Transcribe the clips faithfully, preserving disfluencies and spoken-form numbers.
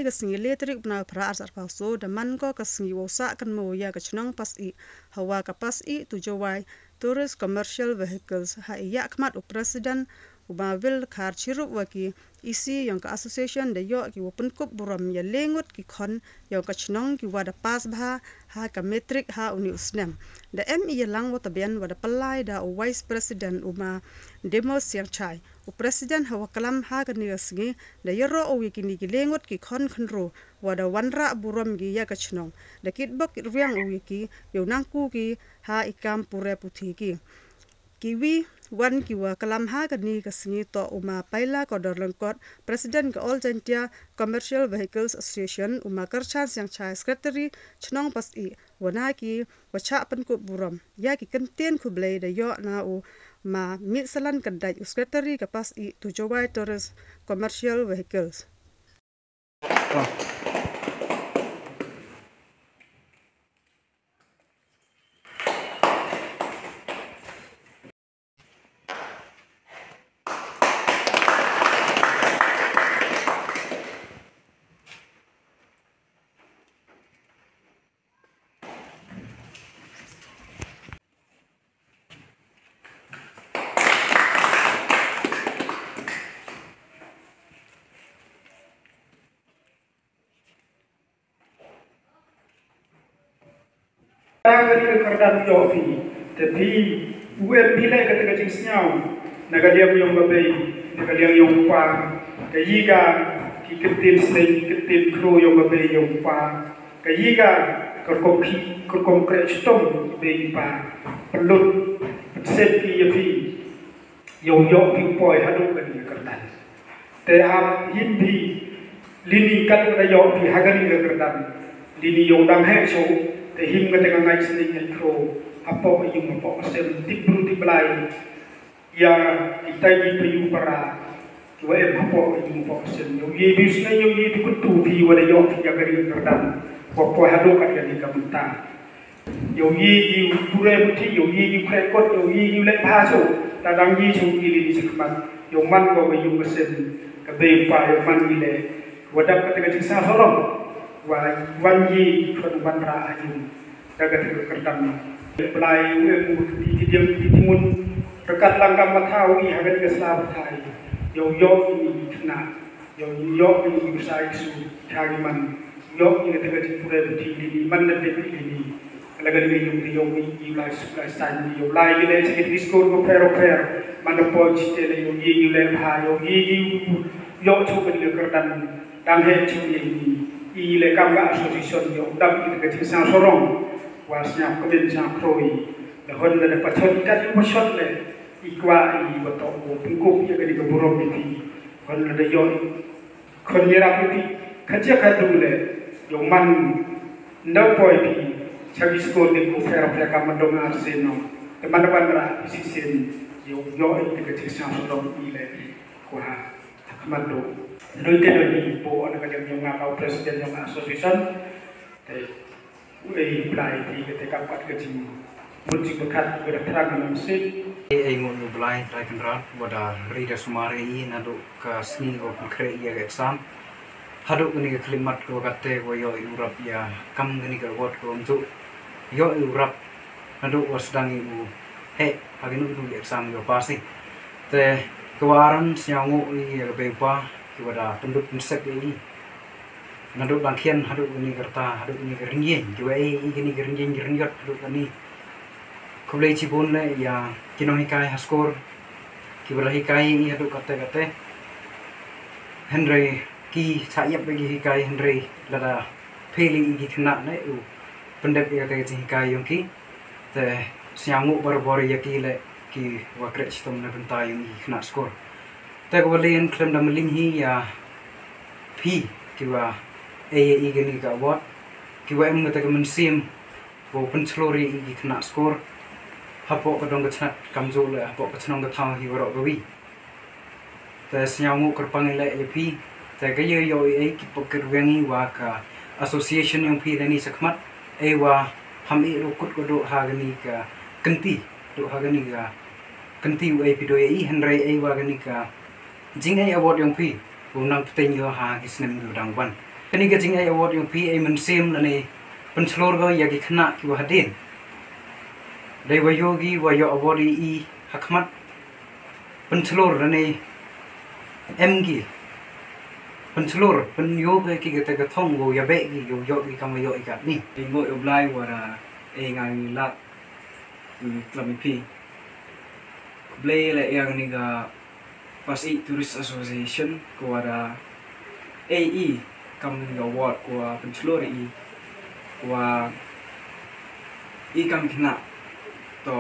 Ka sngi le tarik u bnai phra ar sar pau so da man ko ka sngi wow sah kynmaw ïa ka chnong Pasih, hawa ka Pasih to Jowai Tourist Commercial Vehicles ha ïa khmat u President u Mawil Khar chirup wa ki E C yong ka association da yoh ki wa pynkup burom ïa le ngut ki khon yong ka chnong ki wa da pass bha ha ka matric ha uni u snem. Da em ïa lang wa tabian wa da palai da u Vice President u Ma Demos Siang Chai. U President hawa klam ha kani ka sngi da ïaroh u ïa kini ki le ngut ki khon khynru wa da wanrah burom ki ïa ka chnong. Da kitbok kitrwiang u ïa ki ïa u nangku ki ha i kam pure puthi ki. Kiwi wan ki wa klam ha kani ka sngi toh u Ma Paila Kodor Lyngkot, President ka All Jaintia Commercial Vehicles Association, u Ma Kyrchan Siang Chai, Secretary chnong Pasih, wa na ki wa chah pynkup burom ïa ki kyntien khublei da yoh na u Ma Mitsalan Kyndait, u Secretary ka Pasih to Jowai Tourist Commercial Vehicles. Ka ri ka kyrdan ïoh phi, te phi u em phi leh kata ka jingsngew na ka liang yong ka bei, na ka liang yong u pa, ka yi ka ki kyntien sneng, ki kyntien khro yong ka bei yong u pa, ka yi ka ka rukom ki, ka rukom kreh chitom ki bei ki pa, pynlut pynsep ki ïa phi. Ïoh ïoh phi poi haduh kani ka kyrdan. Te hap him phi lini kat da ïoh phi ha kani ka kyrdan. Lini ïoh dang heh shuh te him kata ka ngai sneng ngai khro hapoh ïing hapoh sem tip bru tip blai. Ïa kitai ki payu para ki wa em hapoh ïing hapoh sem. Ïoh ïa phi sneng ïoh ïa phi kutu phi wa da ïoh phi ha kani ka kyrdan. Wa poi haduh kat kani ka mynta. Ïoh ïa ki u pure puthi, ïoh ïa ki u khreh kot, ïoh ïa ki u leh bha shuh, ta dang ïa shuh ki lini shakhmat. Ïoh man ko ka ïung ka sem, ka bei u pa, ïoh man ki leh. Wa dap kata ka jingsngew sarong. Wa wan ïa ki khon wanrah ha ïung. Da kata ka kyrdan. Blai u em u kti ki diang ki timun. Ryngkat lang kam mathaw ki ha kata ka sla bathai. Ïoh ïoh ki khynnah. Ïoh ïoh ki u sai su. Kha ki man. Ïoh ïa kata ka jingpure puthi lini man na dep lini. Ka la ka dei ïoh ïoh ïoh lai suk lai san ïoh lai ïoh lai secondary school ko pher pher. Man da poi chi te la ïoh ïoh ïoh lai bha ïoh ïoh ïoh ïoh chu ka dei ka kyrdan dang heh chu ïoh ïoh ïoh lai kam ka association ïoh dam ïa ka jingsngew sarong. Wa sñiaw kmen sñiaw kroi. Da hon da da pachon ka ïoh pachon le. I kwah i wa toh ko pynkup ïa ka dei ka burom ïa phi. Hon da da ïoh Khun ïarap ïa phi, ka jia ka dule, ïoh man, ndaw poi phi, cha ki skul dei ku pher pher ka mandong ar sien no, te man ban ra phi shisien, ïoh, ïoh ïa ka jingsñiaw sodong i le, ku ha, ha ka mando. Lui te lui ni, po na ka liang yong nga ka president yong association, te, Ei Blai, te kata ka pat ka jing, mut jing pyrkhat ka da thrang ka mynsiem. Ei, ei ngut u Blai Trai Kynrad, wa da ri da sumar ïa i naduh ka sngi wa pynkhreh ïa ka exam. Haduh kane ka khyllipmat ka wa kate wa ïoh i u rap ïa kam kane ka award ka wa ym ju ïoh i u rap naduh wa sdang i u heh ha kino kino ki exam ki wa pass i. Te ka wa aran sñiaw nguh ïa ka bei u pa ki wa da pynlut pynsep ïa i. Naduh dang khian haduh kane ka rta, haduh kane ka rynïeng, ki wa ei i kane ka rynïeng ki ryniot haduh kane. Khublei chibun leh ïa ki nonghikai ha skur, ki wa da hikai i haduh kate kate. Hynrei ki cha ïap ïa ki hikai hynrei lada fail i ki khynnah leh u pyndep ïa kate ka jinghikai yong ki. Te sñiaw nguh barabor ïa ki leh ki wa kreh chitom na bynta yong i ki khynnah skur. Te ka wa leh khlem da mling hi ïa phi ki wa ei ïa i kane ka award, ki wa em kata ka mynsiem wow pynchlur ïa i ki khynnah skur hapoh ka dong ka chnat kamjooh leh hapoh ka chnong ka thaw hi waroh kawi. Te sñiaw nguh kyrpang i leh ïa phi. Te ka ïa ïoh i ei ki pok kyrwiang i wa ka association yong phi lane shakhmat ei wa ham i ruh kut ka duh ha kane ka kynti, duh ha kane ka kynti u ei phi duh ïa i hynrei ei wa kane ka jingei award yong phi u nang pteng ïoh ha ki snem ki dang wan. Kane ka jingïoh award ïong phi ei mynsiem lane pynshlur ko ïa ki khynnah ki wa hadien. Dei wa ïoh ki wa ïoh award i i ha khmat pynshlur lane em ki pynshlur pynïoh ki kata ka thong ko ïa beh ki ko ïoh ki kam ïoh i kat ni. Ïa ngo ïa Blai wa da ei nga ni lak klam i phi. Khublei la ïa ni ka Pasyih Tourist Association ko wa da ei i kam ni ka award ko wa pynshlur i wa i kam khynnah to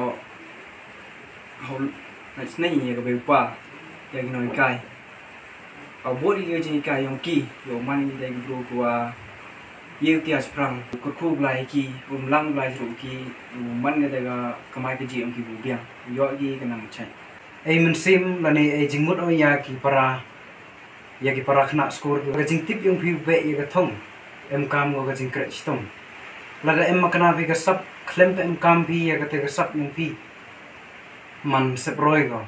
hau na snei ïa ka bei pa ïa ki nonghikai. Award ïa ka jinghikai ïong ki ïa u man ïa ki bru ko wa ïa u tias prang kyrkhu Blai ki um lang Blai ruh ki u man ka da ka kamai ka ji ïong ki bu biang ïoh ki ka nang chai. Ei mynsiem lane ei jingmut o ïa ki para ïa ki para khynnah skur ka jingtip ïong phi beh ïa ka thong em kam ko ka jingkreh chitom. Lada em ma kana phi ka sap khlem em kam phi ïa ka te ka sap ïong phi man sep roi ko.